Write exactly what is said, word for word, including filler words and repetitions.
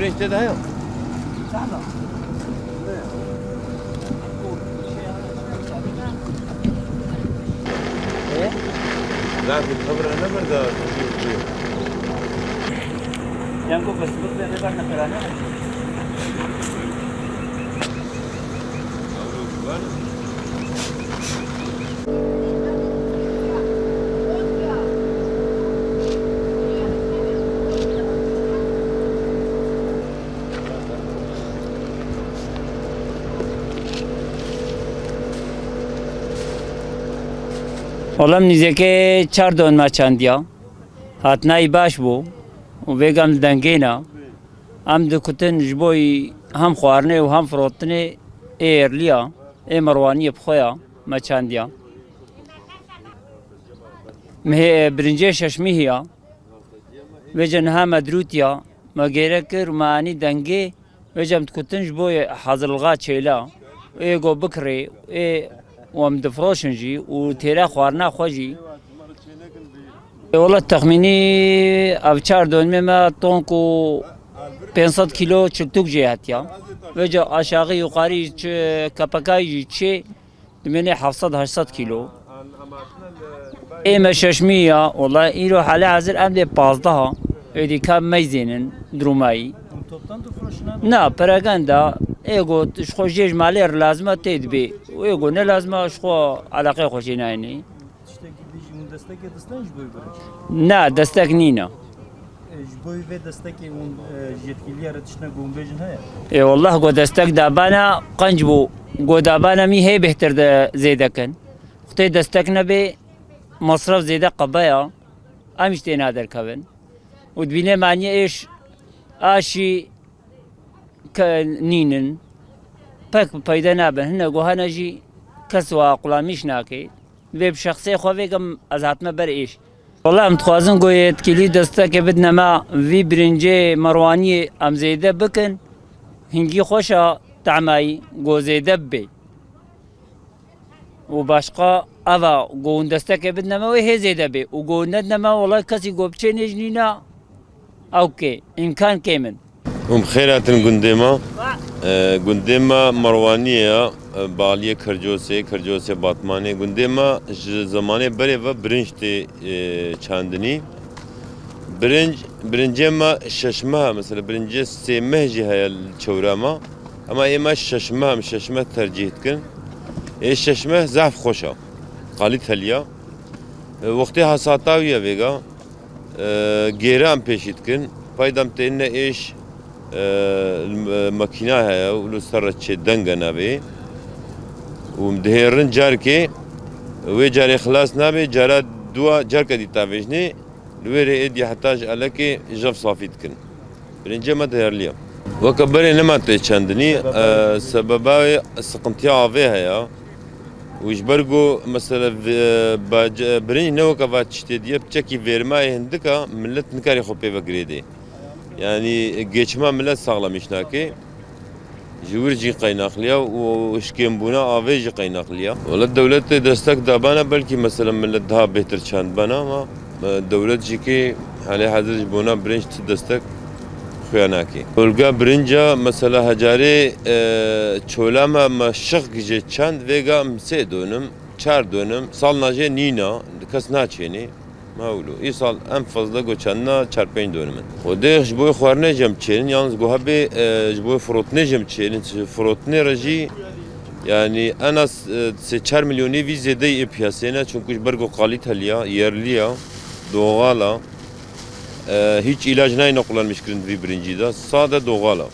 Tê de heye? Zaten xebra ne berda. Yango bes bir de ne berda perane. Ola em nîzeke çar don me çandiya. Hatina yî baş bû û vêga em li dengê ne. Em dikutin ji bo yî hem xwarinê û hem firotinê ê êrliya, ê merwaniyê bi xwe ya me çandiya. Mihê birincê şeşmî hiya. Vêca niha me dirûtiya, me gêre kir, me anî dengê, vêca em dikutin ji bo hazirlixa çêla, ê go bikirê, ê û em difiroşin jî û têra xwarina xwe jî. Ê wela texmînî ev çar donmê me tonk û pênc sed kîlo çiltûk jê hetiya. Vêca aşağı yukarî çi kepekayî jî çê. Dimênê heft sed heşt sed kîlo. Ê me şeşmî ya, wela îro hale hazir em dê pazdeh a. Êdî ka meyzênin durûmayî. Hûn toptan difiroşin abi? Na, peregenda, ê go ji xwe jê ji malê re lazim e tê dibê. Û ê go ne lazim e ji xwe eleqeyê xwe jê nayênê. Tiştekî bêjî hûn destekê distin ji bo vê re? Na, destek nîne. E, ji bo vê destekê hûn, e, ji yetkîliya re tiştine ku hûn bêjin heye? Ê wallah go destek dabana qenc bû. Go dabana mî hê bêhtir de zêde kin. Xutê destek nebê, masraf zêde qebeya. Em jî têna derkevin. Û dibîne maniyê êş aşî ke nînin. Pek bi peyde nabin. Hine go hene jî kes wa qulamîş nake. Vê bi şexsê xwe vêkim ez hatime ber êş. Wela em dixwazin ku yetkîlî destekê bidine me vî birincê merwaniyê em zêde bikin. Hingî xweş a temayî ku zêde bibe. Û başqa eva ku hûn destekê bidine me wê hê zêde bê. Û ku hûn nedine me wela kesî ku biçê nêjnîna ew kê. Îmkan kêm in. Hûn bi xêr hatin gundê me. E, gundê me Merwaniyê ye, e, baliyê Kercosê, Kercosê Batmanê. Gundê me ji zemanê berê ve birinc tê, e, çandinî. Birinc, birincê me şeş meh e, mesela birincê sê meh jî heye li çewra me. Ema ê me şeş meh em şeş meh tercîh dikin. Ê şeş meh zehf xweş e. Qalîteliya. E, wextê hasata wî ye vêga. E, gêre em pêşî dikin. Payda em têne êş, e, makîna heye û li ser re çê deng e navê. Û em dihêrin carkê, wê carê xilas nabe, cara dua carka dî tavêjinê, li wê rê êdî heta ji elekê jev safî dikin. Birincê me dihêrliya. Weke berê nema tê çendinî, e, sebeba wê siqintiya avê heye. Û ji ber ku mesela vê, bac-, birinc ne weke va tiştê diye, piçekî vêrmayê hindik a, millet nikarê xwe pê ve girêdê. Yanî geçima millet saxlemîş nake. Ji wir jî qeynaqliya û şikêmbûna avê jî qeynaqliya. Wela dewletê destek dabana belkî mesela millet daha bêhtir çand bana ama, e, dewlet jî kê halê hazir ji bona birinc ti destek xuya nake. Olga birinca mesela hecarê, e, çola me me şix gije çand vêga em sê donim, çar donim, sal najê nîna, kes naçênê. Mewlo. Îsal en fazla go çendina çar pênc donim in. Xwedê ji bo xwarinê jî em çênin, yalnız go hebê, e, ji bo firotinê jî em çênin. Ji firotinê re jî, yanî en az, e, sê çar milyonî vî zêdeyî ê piyasê ne, çunku ji ber go qalîteliya, yerliya, doğal a. E, hiç ilac nayne kullanmış kirin vî birincî de, sade doğal a.